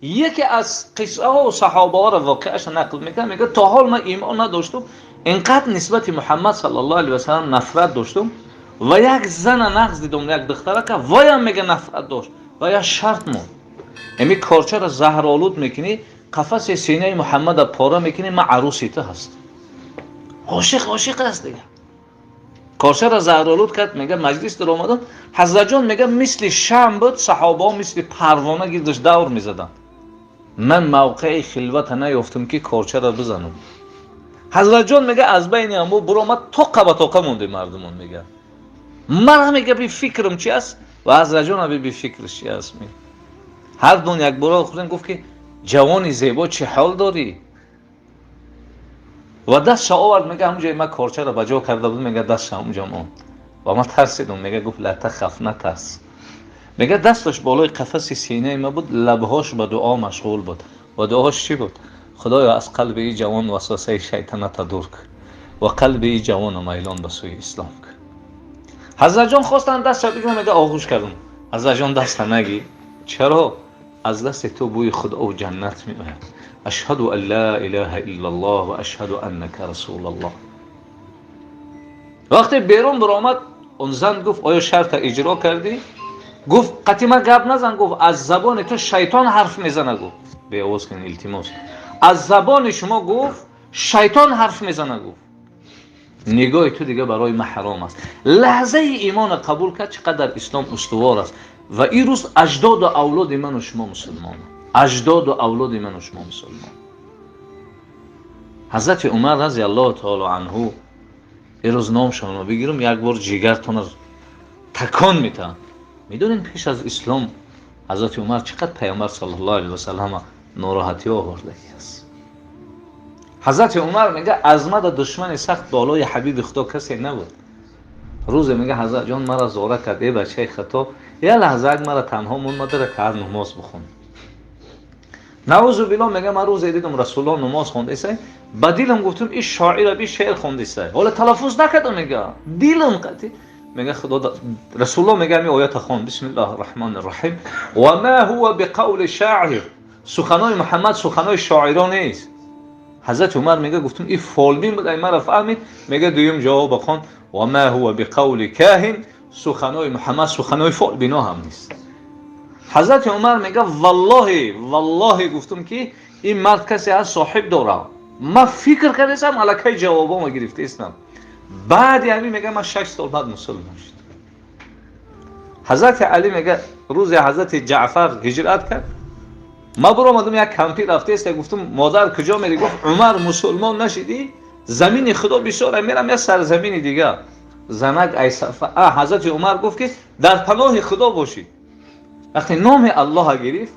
Яке аз қиссаҳо ва саҳобаҳоро воқеаша нақл мекунад, мегӯяд то ҳол ман имон надоштум, инқадр нисбати Муҳаммад саллаллоҳу алайҳи васаллам нафрат доштум ва як зана нағз дидум, як духтарака, воям мега нафрат дошт ва як шарт монд. Ами корчаро заҳролуд мекунӣ, қафаси синаи Муҳаммада пора мекунӣ, ман аруси ту ҳастам. Ошиқ ошиқ аст дига. Корчаро заҳролуд кард, мега маҷлис дар омадам, Ҳазратҷон мега мисли шам буд, саҳобаҳо мисли парвона гирдаш давр мезаданд. Ман мавқеи хилвата наёфтам ки корчаро бизанам. Ҳазратҷон мега аз байни аммо буромад, тоқа ба тоқа монде мардумон мега. Ман мега би фикрам чи аст ва Ҳазратҷон аби би фикраш чи аст. Ҳар дун як бора хӯрдем, гуфт ки ҷавони зебо чӣ ҳол дорӣ? Ва дастша овард, мега ҳамунҷои ман корчаро ба ҷо карда будам, мега дастша ҳамунҷо монд. Ва ман тарсидам, мега гуфт ла тахаф, натарс. Мега дасташ болои қафаси синаи ман буд, лабҳош ба дуо машғул буд. Ва дуош чӣ буд? Худоё, аз қалби ин ҷавон васвасаи шайтаната дур кун ва қалби ин ҷавона майлон ба сӯи ислом кун. Ҳазратҷон хостанд дастша бигирам, мега оғӯш кардам. Ҳазратҷон, даста нагир. Чаро? Аз дасти ту бӯи худову ҷаннат меояд. Ашҳаду ан ла илаҳа иллаллоҳ ва ашҳаду аннака расулаллоҳ. Вақте берун баромад, он зан гуфт оё шарта иҷро кардӣ? Гуфт қатъи ман гап назан, гуфт аз забони ту шайтон ҳарф мезана, гуфт. Беовоз кун, илтимос. Аз забони шумо, гуфт, шайтон ҳарф мезана, гуфт. Нигоҳи ту дига барои ман ҳаром аст. Лаҳзаи имона қабул кард, чӣ қадар ислом устувор аст. Ва ин рӯз аҷдоду авлоди ману шумо мусулмон. Аҷдоду авлоди ману шумо мусулмон. Ҳазрати Умар разияллоҳу таоло анҳу, ин рӯз номшонро бигирам, як бор ҷигартонро такон метаҳам. Медонем пеш аз ислом Ҳазрати Умар чӣ қадр Паёмбар саллаллоҳу алайҳи васаллам нороҳатӣ овардагӣ аст. Ҳазрати Умар мега аз мада душмани сахт болои ҳабиби Худо касе набуд. Рӯзе мега Ҳазратҷон мара зора кард, э бачаи хато, як лаҳзаак мара танҳо мон, ма ду ракаат намоз бихон. Наузу биллоҳ, мега ман рӯзе дидам Расулуллоҳ намоз хондесай, ба дилам гуфтам ин шоира би шеър хондесай. Ҳола талаффуз накардам, мега дилам қатъи мега Худо Расулуллоҳ мега ҳамин оята хон, бисмиллаҳи раҳмони раҳим, ва ма ҳува биқавли шоир, суханои Муҳаммад суханои шоиро нест. Ҳазрати Умар мега гуфтам ин фолбин буд, ай мара фаҳмид, мега дуюм ҷавоба хон, ва ма ҳува биқавли каҳин, суханои Муҳаммад суханои фолбино ҳам нест. Ҳазрати Умар мега валлоҳи валлоҳи гуфтам ки ин мард касе аст соҳиб дорам. Ман фикр кардастам, аллакай ҷавобомо гирифтаистам. Баъди ҳамин мега ман 6 сол баъд мусулмон шудам. Ҳазрати Али мега рӯзе ҳазрати Ҷаъфар ҳиҷрат кард, ман баромадам, як кампир рафтааст, гуфтам модар куҷо мерӣ? Гуфт Умар мусулмон нашидӣ, замини Худо бисёр, мерам як сарзамини дигар. Занак ай сафа, ҳазрати Умар гуфт ки дар паноҳи Худо бошӣ. Вақте номи Аллоҳа гирифт,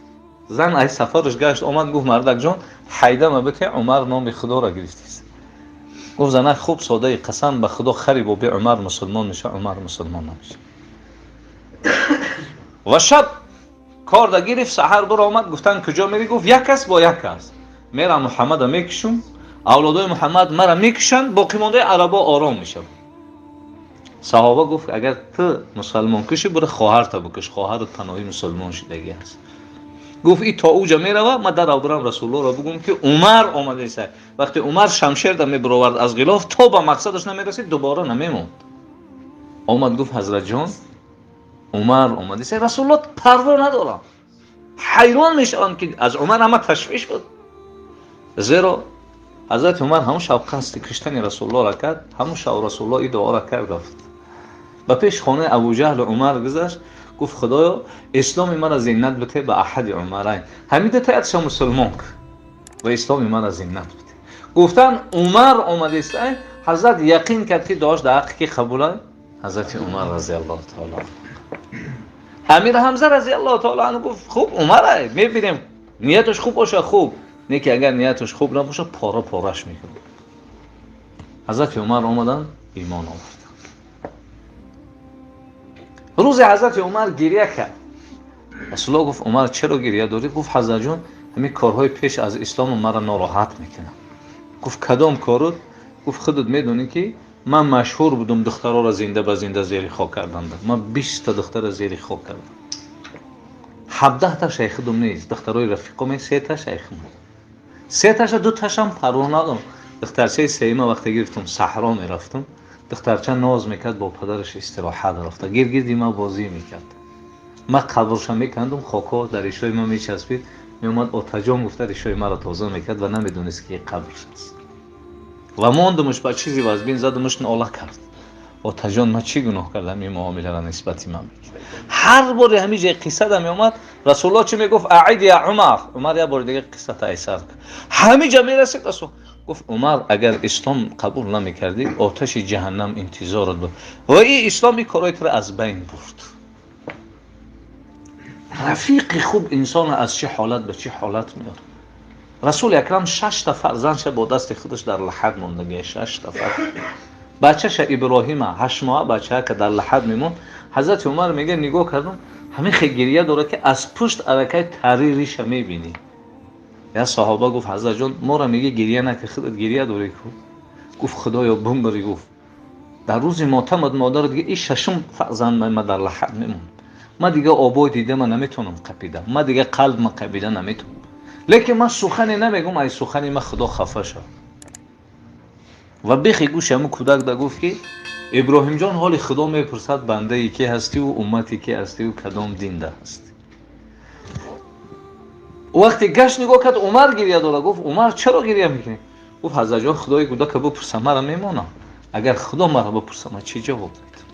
зан ай сафараш гашт омад, гуфт мардакҷон, ҳайдама бите, Умар номи Худоро гирифтист. Гуфт занак хуб содаи, қасам ба Худо, хари боби Умар мусулмон меша, Умар мусулмон намеша. Ва шаб корда гирифт, саҳар баромад, гуфтанд куҷо мерӣ? Гуфт як кас бо як кас мерам, Муҳаммада мекушум, авлодои Муҳаммад мара мекушанд, боқимондаи арабо ором мешавад. Саҳоба гуфт агар ту мусалмон кушӣ, бура хоҳарта бикуш, хоҳарат паноҳи мусулмон шудагӣ аст. Гуфт и то уҷа мерава, ман дарав бурам Расулуллоҳро бигӯм ки Умар омадааст. Вақте Умар шамшерда мебаровард аз ғилоф, то ба мақсадаш намерасид, дубора намемонд. Омад, гуфт Ҳазратҷон, Умар омадааст. Расулуллоҳ парво надорам. Ҳайрон мешаванд ки аз Умар ҳама ташвиш буд. Зеро Ҳазрати Умар ҳамон шаб қасди куштани Расулуллоҳро кард, ҳамон шаб Расулуллоҳ ин дуоро кард, рафт. Ба пеш хонаи Абуҷаҳл Умар гузашт, гуфт Худоё, исломи мара зиннат бите ба аҳади Умарайн. Ҳамин дута якша мусулмон кун ва исломи мара зиннат бите. Гуфтанд Умар омадааст, Ҳазрат яқин кард ки дуош дар ҳаққи ки қабул аст? Ҳазрати Умар разияллоҳу таоло. Амир Ҳамза разияллоҳу таоло анҳу гуфт хуб Умар ай, мебинем нияташ хуб бошад хуб, не ки агар нияташ хуб набошад пора пораш мекунад. Ҳазрати Умар омаданд, имон оварданд. Рӯзе Ҳазрати Умар гиря кард. Расулуллоҳ гуфт Умар чаро гиря дорӣ? Гуфт Ҳазратҷон, ҳамин корҳои пеш аз ислому маро нороҳат мекунад. Гуфт кадом корут? Гуфт худат медонӣ ки ман машҳур будум духтароро зинда ба зинда зери хок карданда. Ман 20 та духтара зери хок кардам. 17 та шайхидум нест, духтарои рафиқоме, сета шайхим, сеташа дуташам парво надорам. Духтарчаи сеюма вақте гирифтум, саҳро мерафтум, духтарча ноз мекард, бо падараш истироҳат рафта, гиргирди ма бозӣ мекард. Ма қабрша мекандум, хокҳо дар ришои ма мечаспид, меомад, отаҷон гуфта, ришои маро тоза мекард ва намедонист, ки қабрш аст. Ва мондумш, ба чизи вазбин задумш, нола кард: отаҷон, ман чӣ гуноҳ кардам, ин муомиларо нисбати ман мекард? Ҳар боре ҳамин ҷои қиссада меомад, Расулуллоҳ чӣ мегуфт? أعد يا عمر, Умар, як бори дига қиссата айсар. Ҳамин ҷа мерасид, Расул гуфт: Умар, агар ислом қабул намекардӣ, оташи ҷаҳаннам интизорат буд ва ин ислом ин корҳои туро аз байн бурд. Рафиқи хуб инсонро аз чӣ ҳолат ба чӣ ҳолат меорад. Расули акрам шашта фарзандша бо дасти худаш дар лаҳад мондагия, шашта фарзанд. Бачаша Иброҳима, 8 моҳа бачаака дар лаҳад мемонд. Ҳазрати Умар мега, нигоҳ кардам, ҳамин хел гирия дорад, ки аз пушт аллакай тари риша мебинӣ. Як саҳоба гуфт: ҳазратҷон, моро меги гирия накар, худат гирия дорӣ ку. Гуфт: худоё, бумбари, гуфт, дар рӯзи мотамат модарат дига и шашум фарзанд ма дар лаҳад мемонад. Ма дига обои дидама наметавонам қапида, ма дига қалбма қапида наметавонам, лекин ман сухане намегум, ай сухани ма Худо хафа шав. Ва бехи гӯши ҳамун кӯдак да гуфт, ки Иброҳимҷон, ҳоли Худо мепурсад, бандаи ки ҳастиву уммати ки ҳастиву кадом динда ҳастӣ? Вақте гашт, нигоҳ кард, Умар гирия дора. Гуфт: Умар, чаро гирия мекунӣ? Гуфт: ҳазратҷон, Худои кӯдака бипурса, мара мемонам, агар Худо мара бипурса, ман чӣ ҷавоб медам?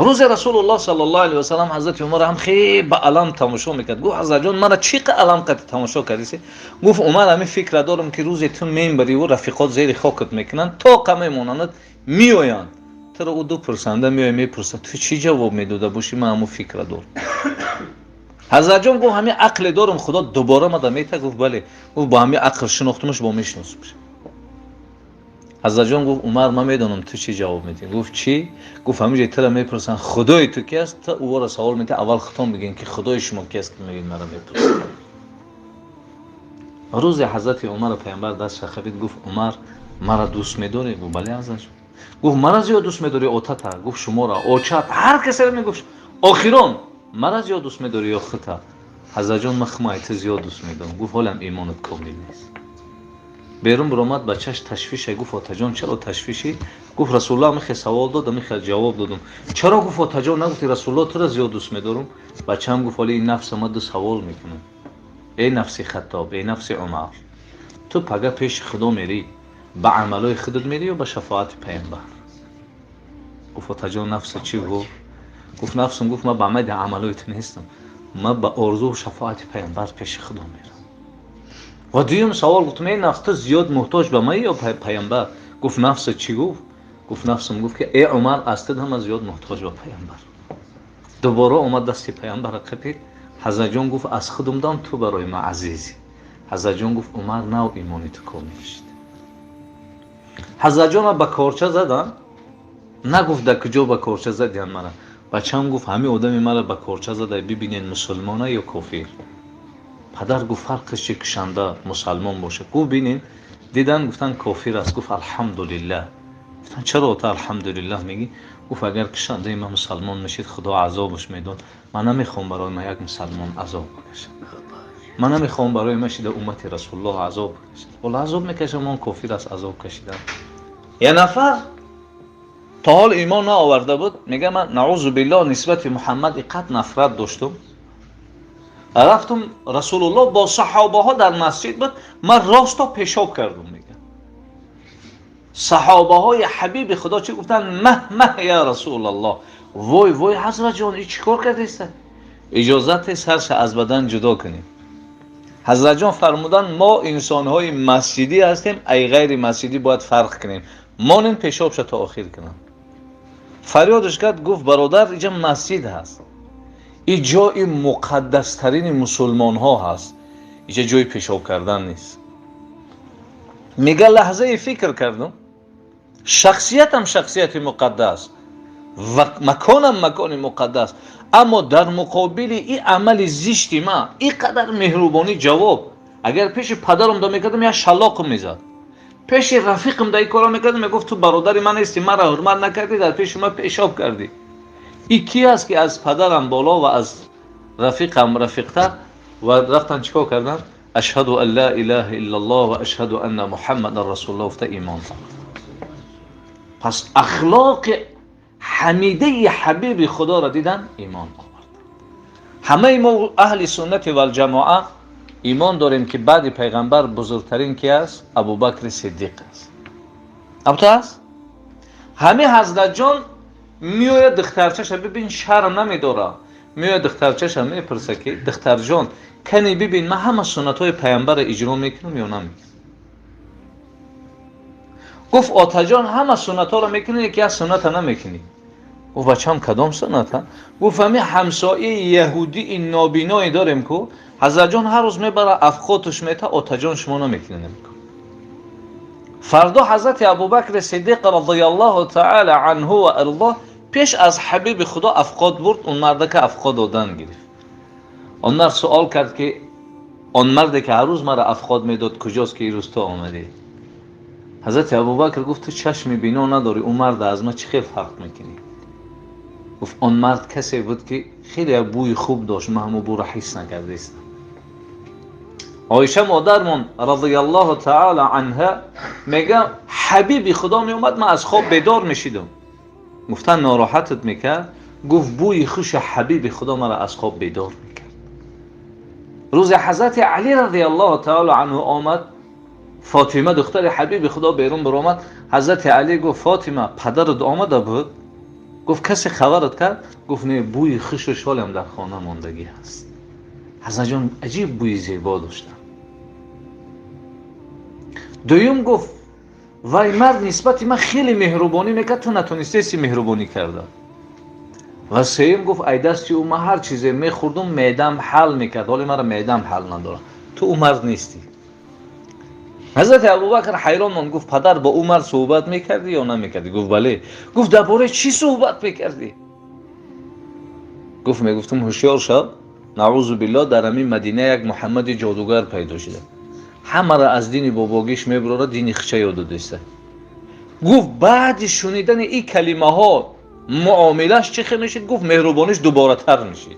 Рӯзе Расулуллоҳ саллаллоҳу алайҳи васаллам ҳазрати Умар ҳам хеле ба алам тамошо мекард. Гуфт: ҳазратҷон, мара чӣ қа алам қати тамошо кардиси? Гуфт: Умар, ҳамин фикра дорам, ки рӯзе ту мембариву рафиқот зери хокат мекунанд, тоқа мемонанд, меоянд туро, ӯ ду пурсанда меоя, мепурсад, ту чӣ ҷавоб медода бошӣ? Ман ҳамун фикра дорам. Ҳазратҷон гуфт: ҳамин ақле дорам, Худо дубора мада мета? Гуфт: бале. Гуфт: бо ҳамин ақл шинохтумаш, бо мешиносумш. Ҳазратҷон гуфт: Умар, ман медонам, ту чӣ ҷавоб медиҳӣ. Гуфт: чӣ? Гуфт: ҳамин ҷой тура мепурсанд, худои ту ки аст, ту ӯро савол медиҳӣ, аввал худтон бигӯен, ки худои шумо ки аст, ки мегӯед, мара мепурсад. Рӯзе ҳазрати Умарро Паямбар даст шахабид, гуфт: Умар, мара дӯст медорӣ? Гуфт: бале, ҳазратҷон. Гуфт: мара зиёд дӯст медорӣ, отата? Гуфт: шуморо, очат, ҳар касеро мегуфт, охирон мара зиёд дӯст медорӣ ё хута? Ҳазратҷон, ман хумай ту зиёд дӯст медорам. Гуфт: ҳолам имонат комил нест. Берун биромад, бачаш ташвише. Гуфт: отаҷон, чаро ташвишӣ? Гуфт: Расулуллоҳ михе савол дод, михе ҷавоб додум. Чаро, гуфт, отаҷон, нагуфти, Расулуллоҳ тура зиёд дӯст медорум? Бачаам гуфт: ҳоли ин нафса ма ду савол мекунам. Эй нафси Хаттоб, эй нафси Умар, ту пага пеши Худо мерӣ, ба амалҳои худат мерӣ ё ба шафоати Паямбар? Гуфт: отаҷон, нафса чӣ гуфт? Гуфт: нафсум гуфт, ман ба майди амалҳои ту нестам, ман ба орзуу шафоати Паямбар пеши Худо мерам. Ва дуюм савол гуфтам: эй нафс, ту зиёд муҳтоҷ ба ман ё Паямбар? Гуфт: нафса чӣ гуфт? Гуфт: нафсум гуфт, ки эй Умар, аз ту ҳама зиёд муҳтоҷ ба Паямбар. Дубора омад, дасти Паямбарро қапид. Ҳазратҷон гуфт: аз худум дам ту барои ман азизӣ. Ҳазратҷон гуфт: Умар, нав имони ту комил шуд. Ҳазратҷонро ба корча задан. Нагуфт, дар куҷо ба корча задиян мара. Бачаам гуфт: ҳамин одами мара ба корча зада, бибинед, мусулмона ё кофир? Падар гуфт: фарқиш чи, кушанда мусалмон бошад? Гуфт: бинин. Дидан, гуфтан, кофир аст. Гуфт: алҳамдулиллаҳ. Гуфтан: чаро ту алҳамдулиллаҳ мегӣ? Гуфт: агар кушандаи ман мусалмон мешид, Худо азобаш медод. Ман намехоҳам барои ман як мусалмон азоб бикашад, ман намехоҳам барои ман шида уммати Расулуллоҳ азоб бикашад. Ҳоло азоб мекашам, он кофир аст, азоб кашидан. Як нафар то ҳол имон наоварда буд, мега: ман, наузу биллоҳ, нисбати Муҳаммад иқад нафрат доштум. Рафтум, Расулуллоҳ бо саҳобаҳо дар масҷид буд, ман росто пешоб кардум. Мега, саҳобаҳои ҳабиби Худо чӣ гуфтанд? مه مه يا رسول الله, вой, вой, ҳазратҷон, и чӣ кор кардеста? Иҷозате сарша аз бадан ҷудо кунем. Ҳазратҷон фармуданд: мо инсонҳои масҷидӣ ҳастем, ай ғайри масҷидӣ бояд фарқ кунем, монем пешобша то охир кунам. Фарёдаш кард, гуфт: бародар, иҷа масҷид ҳаст, и ҷои муқаддастарини мусулмонҳо ҳаст, иҷа ҷои пешоб кардан нест. Мега, лаҳзае фикр кардум, шахсиятам шахсияти муқаддас ва маконам макони муқаддас, аммо дар муқобили и амали зишти ма и қадар меҳрубонӣ ҷавоб, агар пеши падарам да мекардам, як шалоқм мезад, пеши рафиқам да и корро мекардам, мегуфт: ту бародари ман нести, маро ҳурмат накардӣ, дар пеши ман пешоб кардӣ. И ки аст, ки аз падарам боло ва аз Рафиқам рафиқтар ва рафтан чикор кардан? Ашҳаду ан ла илаҳа иллаллоҳ ва ашҳаду анна Муҳаммадан расулуллоҳ гуфта имон овард. Пас ахлоқи ҳамидаи ҳабиби Худоро дидан имон овард. Ҳамаи мо аҳли суннати валҷамоа имон дорем ки баъди пайғамбар бузургтарин ки аст? Абубакри Сиддиқ аст. Абто аст? Ҳамин ҳазратҷон меояд духтарчаша бибин, шарм намедора. Меояд духтарчаша мепурса ки духтарҷон, кани бибин, ман ҳама суннатҳои пайғамбарро иҷро мекунам ё намекунам? Гуфт отаҷон, ҳама суннатҳоро мекунӣ, яке аз сунната намекунӣ. Гуфт бачам, кадом сунната? Гуфт ҳамин ҳамсояи яҳудии нобиное дорем ку ҳазратҷон ҳар рӯз мебара афқотуш мета, отаҷон шумо намекунӣ намекун. Фардо ҳазрати Абубакри Сиддиқ радиаллоҳу таала анҳу ва ардо пеш аз ҳабиби Худо афқот бурд, он мардака афқот додан гирифт. Он мард суол кард ки он марде ки ҳар рӯз мара афқот медод куҷост ки ирӯз ту омадӣ? Ҳазрати Абубакр гуфт ту чашми бино надорӣ, он марда аз ман чӣ хел фарқ мекунӣ? Гуфт он мард касе буд ки хеле як бӯи хуб дошт, ман ҳамон бӯро ҳис накардаистам. Оиша модармон радиаллоҳу таала анҳа мега ҳабиби Худо меомад, ман аз хоб бедор мешидам. Гуфтан нороҳатат мекард? Гуфт бӯи хуши ҳабиби Худо маро аз хоб бедор мекард. Рӯзе ҳазрати Али радиаллоҳу таала анҳу омад, Фотима духтари ҳабиби Худо берун баромад. Ҳазрати Али гуфт Фотима, падарат омада буд? Гуфт касе хабарат кард? Гуфт не, бӯи хушу шолам дар хона мондагӣ ҳаст. Ҳазратҷон аҷиб бӯи зебо доштанд. Дуюм гуфт вай мард нисбати ман хеле меҳрубонӣ мекард, ту натонистеси меҳрубонӣ карда. Ва сеюм гуфт ай дасти ӯ ман ҳар чизе мехӯрдум, меъдам ҳал мекард, ҳоле мара меъдам ҳал надорад. Ту ӯ мард нестӣ. Ҳазрати Абубакр ҳайрон монд, гуфт падар, бо ӯ мард суҳбат мекардӣ ё намекардӣ? Гуфт бале. Гуфт дар бораи чӣ суҳбат мекардӣ? Гуфт мегуфтум ҳушёр шав, наъузу биллоҳ, дар ҳамин Мадина як Муҳаммади ҷодугар пайдо шуда, ҳамаро аз дини бобогиш мебурора, дини хича ёд додиста. Гуфт баъди шунидани ин калимаҳо муомилаш чӣ хел мешид? Гуфт меҳрубониш дуборатар мешид.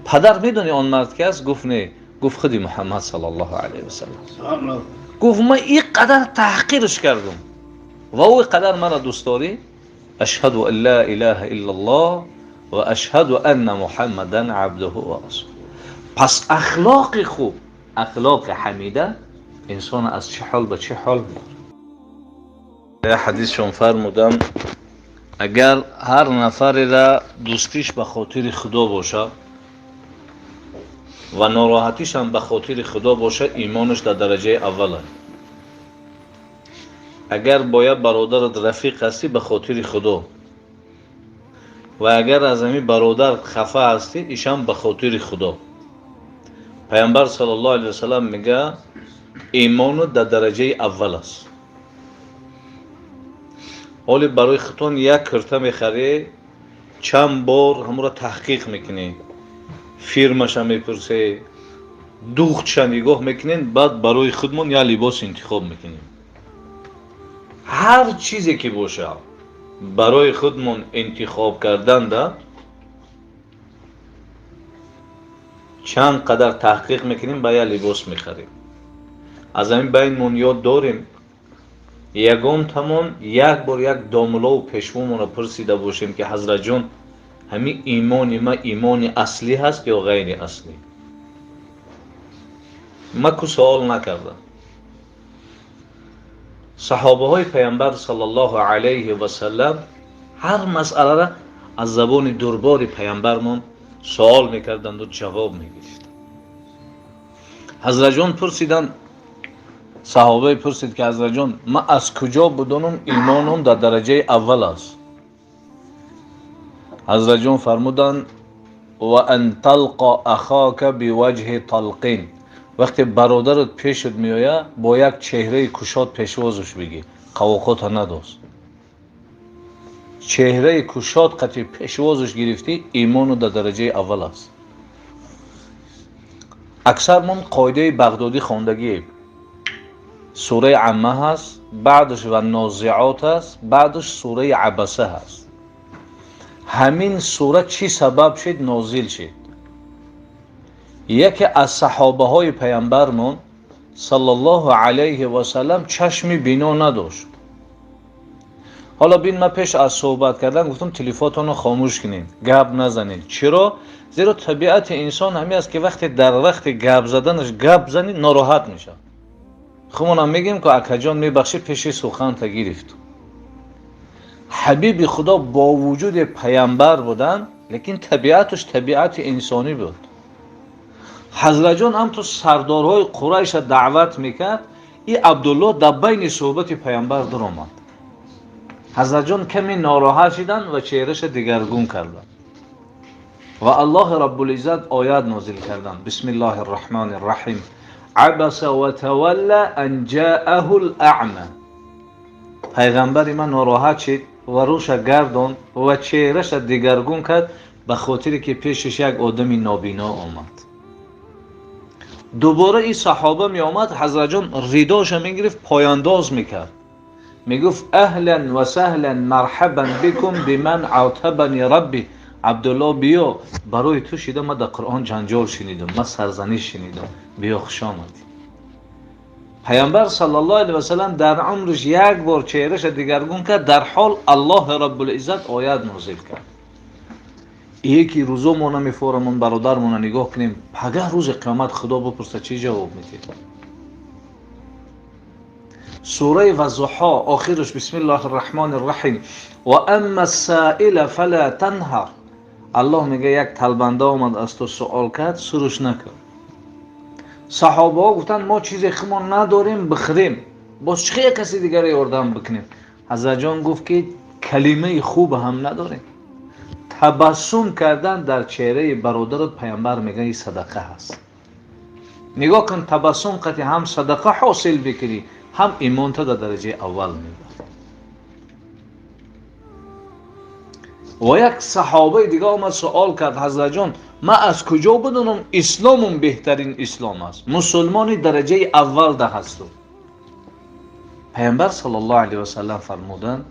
Падар, медонӣ он мард ки аст? Гуфт не. Гуфт худи Муҳаммад саллаллоҳу алайҳи васаллам. Гуфт ман ин қадар таҳқирш кардам ва ӯ ин қадар маро дӯст дорӣ. Ашҳаду ан ла илаҳа иллаллоҳ ва ашҳаду анна Муҳаммадан абдуҳу ва расулуҳ. Пас ахлоқи хуб, ахлоқи ҳамида инсонро аз чӣ ҳол ба чӣ ҳол мебарад. Як ҳадисшон фармудам, агар ҳар нафареро дӯстиш ба хотири Худо бошад ва нороҳатишам ба хотири Худо бошад, имонаш дар дараҷаи аввал аст. Агар бо як бародарат рафиқ ҳастӣ ба хотири Худо ва агар аз ҳамин бародар хафа ҳастӣ, ишам ба хотири Худо. Пайғамбар саллаллоҳу алайҳи васаллам мега имону дар дараҷаи аввал аст. Ҳоле барои худтон як курта мехарӣ, чанд бор ҳамонро таҳқиқ мекунӣ, фирмаша мепурсӣ, духтша нигоҳ мекунем, баъд барои худмон як либос интихоб мекунем. Ҳар чизе ки бошад барои худмон интихоб карданда чанд қадар таҳқиқ мекунем, ба як либос мехарем. Аз ҳамин байнмон ёд дорем, ягонтамон як бор як домулову пешвомонро пурсида бошем ки ҳазратҷон, ҳамин имони ма имони аслӣ ҳаст ё ғайри аслӣ? Ма ку суол накардам. Саҳобаҳои пайғамбар саллаллоҳу алайҳи васаллам ҳар масъаларо аз забони дурбори пайғамбармон суол мекарданду ҷавоб мегирифтанд. Ҳазратҷон пурсиданд, саҳобае пурсид ки ҳазратҷон, ман аз куҷо будонам имоном дар дараҷаи аввал аст? Ҳазратҷон фармуданд ва ан талқа ахока биваҷҳи талқин. Вақте бародарат пешат меояд, бо як чеҳраи кушод пешвозаш бигир, қавоқота надоз. Чеҳраи кушод қати пешвозаш гирифтӣ, имону дар дараҷаи аввал аст. Аксармон қоидаи бағдодӣ хондагием. Сураи Амма ҳаст, баъдаш ва нозиот аст, баъдаш сураи Абаса ҳаст. Ҳамин сура чӣ сабаб шид нозил шид? Яке аз саҳобаҳои паямбармон саллаллоҳу алайҳи васаллам чашми бино надошт. Ҳоло бин, ман пеш аз суҳбат кардан гуфтам телефонтонро хомӯш кунед, гап назанед. Чиро? Зеро табиати инсон ҳамин аст, ки вақте дар вақти гап заданаш гап занӣ нороҳат мешавад. Хумонам мегӯем, ки акаҷон мебахшӣ, пеши суханта гирифт. Ҳабиби Худо бо вуҷуди паямбар будан, лекин табиаташ табиати инсонӣ буд. Ҳазратҷон ҳам ту сардорҳои Қурайша даъват мекард, и Абдулло дар байни суҳбати паямбар дуромад. Ҳазратҷон каме нороҳат шиданд ва чеҳраша дигаргун карданд. Ва Аллоҳи Раббулиззат оят нозил карданд. Бисмиллоҳи рраҳмони рраҳим. Абаса ва тавалла ан ҷааҳу л-аъма. Пайғамбари ман нороҳат шид ва рӯша гардонд ва чеҳраша дигаргун кард, ба хотире ки пешаш як одами нобино омад. Дубора ин саҳоба меомад, ҳазратҷон ридоша мегирифт, пояндоз мекард. Мегуфт: аҳлан ва саҳлан, марҳабан бикум биман атабани рабби. Абдулло, биё, барои ту шида ман дар Қуръон ҷанҷол шунидам, ман сарзаниш шунидам, биё, хуш омадӣ. Паямбар саллаллоҳу алайҳи васаллам дар умриш як бор чеҳраша дигаргун кард, дар ҳол Аллоҳи Раббулиззат оят нозил кард. Яки рӯзо мо намефорамон бародармона нигоҳ кунем, пагаҳ рӯзи қиёмат Худо бипурса, чӣ ҷавоб медиҳем? Сураи Ваззуҳо охираш бисмиллоҳи рраҳмони рраҳим: ва амма ссаила фала танҳар. Аллоҳ мега, як талбанда омад, аз ту суол кард, суруш накун. Саҳобаҳо гуфтанд, мо чизе хумон надорем бихӯрем, боз чӣ хел каси дигаре ёрдам бикунем? Ҳазратҷон гуфт, ки калимаи хуб ҳам надорем. Табассум кардан дар чеҳраи бародарат, паямбар мега, ин садақа ҳаст. Нигоҳ кун, табассум қати ҳам садақа ҳосил бикунӣ, ҳам имонта дар дараҷаи аввал мебарад. Ва як саҳобаи дига омад, суол кард: ҳазратҷон, ман аз куҷо бидонам исломум беҳтарин ислом аст, мусулмони дараҷаи аввал да ҳастум? Паямбар саллаллоҳу алайҳи васаллам фармуданд,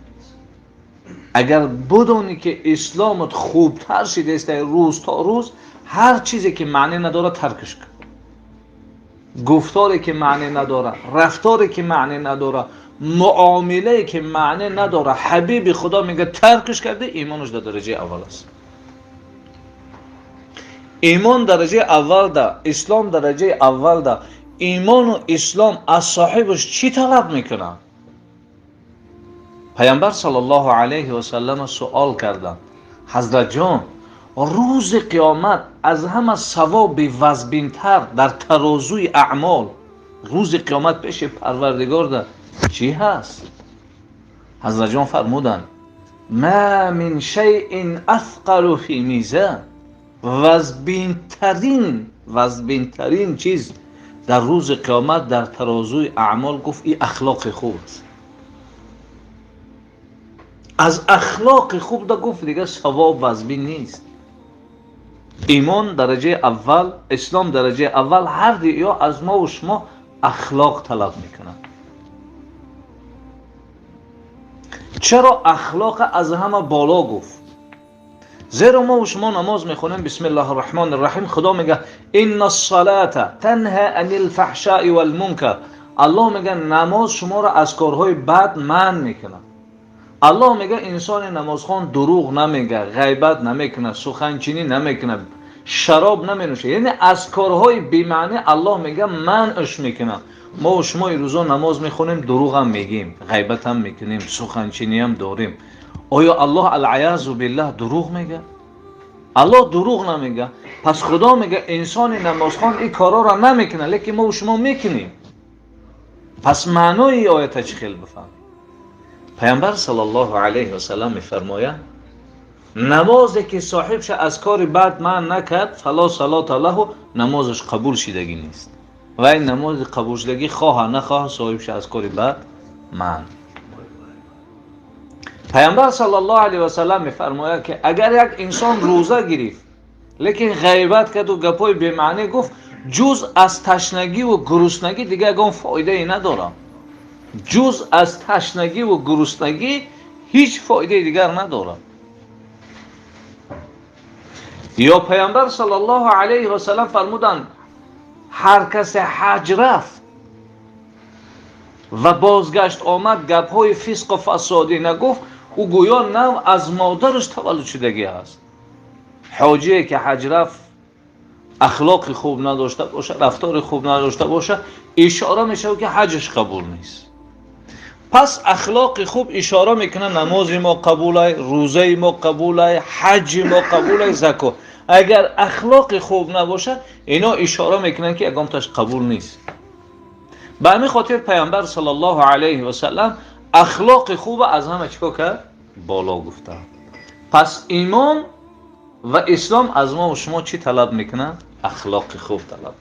агар бидонӣ ки исломат хубтар шидааст рӯз то рӯз, ҳар чизе ки маъне надорад таркаш кун. Гуфторе ки маъне надорад, рафторе ки маъне надорад, муомилае ки маъне надорад, ҳабиби Худо мега, таркаш карда, имонаш дар дараҷаи аввал аст. Имон дараҷаи аввал да, ислом дараҷаи аввал да. Имону ислом аз соҳибаш чӣ талаб мекунад? Паямбар саллаллоҳу алайҳи васаллам суол карданд: ҳазратҷон, рӯзи қиёмат аз ҳама савоби вазбинтар дар тарозуи аъмол рӯзи қиёмат пеши Парвардигорда чӣ ҳаст? Ҳазратҷон фармуданд: ма мин шайъин асқалу фи мизан. Вазбинтарин чиз дар рӯзи қиёмат дар тарозуи аъмол, гуфт, ин ахлоқи хуб аст. Аз ахлоқи хуб да, гуфт, дига савоб вазбин нест. Имон дараҷаи аввал, ислом дараҷаи аввал, ҳар ё аз мо шумо ахлоқ талаб мекунад. Чаро ахлоқ аз ҳама боло гуфт? Зеро мо шумо намоз мехонем, бисмиллоҳи рраҳмони рраҳим, Худо мега: инна ссалата танҳа анил фаҳшаи валмункар. Аллоҳ мега, намоз шуморо аз корҳои бад манъ мекунад. Аллоҳ мега, инсони намозхон дурӯғ намега, ғайбат намекунад, суханчинӣ намекунад, шароб наменӯшад, яъне аз корҳои бемаънӣ Аллоҳ мега манъш мекунад. Мо шумо ирӯзо намоз мехонем, дурӯғам мегӯем, ғайбатам мекунем, суханчиниам дорем. Оё Аллоҳ алъаязу биллаҳ дурӯғ мега? Аллоҳ дурӯғ намега. Пас Худо мега, инсони намозхон ин корҳоро намекунад, лекин мо шумо мекунем. Пас маънои оята чӣ хел бифаҳмем? Паямбар саллаллоҳу алайҳи васаллам мефармояд, намозе ки соҳибша аз кори бад манъ накард, фало салота лаҳу, намозаш қабул шидагӣ нест. Ва ин намози қабулшудагӣ хоҳа нахоҳа соҳибша аз кори бад манъ. Паямбар саллаллоҳу алайҳи васаллам мефармояд, ки агар як инсон рӯза гирифт, лекин ғайбат карду гапҳои бемаънӣ гуфт, ҷуз аз ташнагиву гуруснагӣ дига ягон фоидае надорад. Ҷуз аз ташнагиву гуруснагӣ ҳеҷ фоидаи дигар надорад. Ё Паёмбар саллаллоҳу алайҳи васаллам фармуданд: ҳар касе ҳаҷ рафт ва бозгашт омад, гапҳои фисқу фасодӣ нагуфт, ӯ гӯё нав аз модараш таваллуд шудагӣ аст. Ҳоҷие ки ҳаҷ рафт, ахлоқи хуб надошта бошад, рафтори хуб надошта бошад, ишора мешавад, ки ҳаҷаш қабул нест. Пас ахлоқи хуб ишора мекунад: намози мо қабулай, рӯзаи мо қабулай, ҳаҷи мо қабулай, закот. Агар ахлоқи хуб набошад, ино ишора мекунанд, ки ягонташ қабул нест. Ба ҳамин хотир Паёмбар саллаллоҳу алайҳи васаллам ахлоқи хуба аз ҳама чӣ кор кард? Боло гуфтанд. Пас имон ва ислом аз мо шумо чӣ талаб мекунанд? Ахлоқи хуб талаб.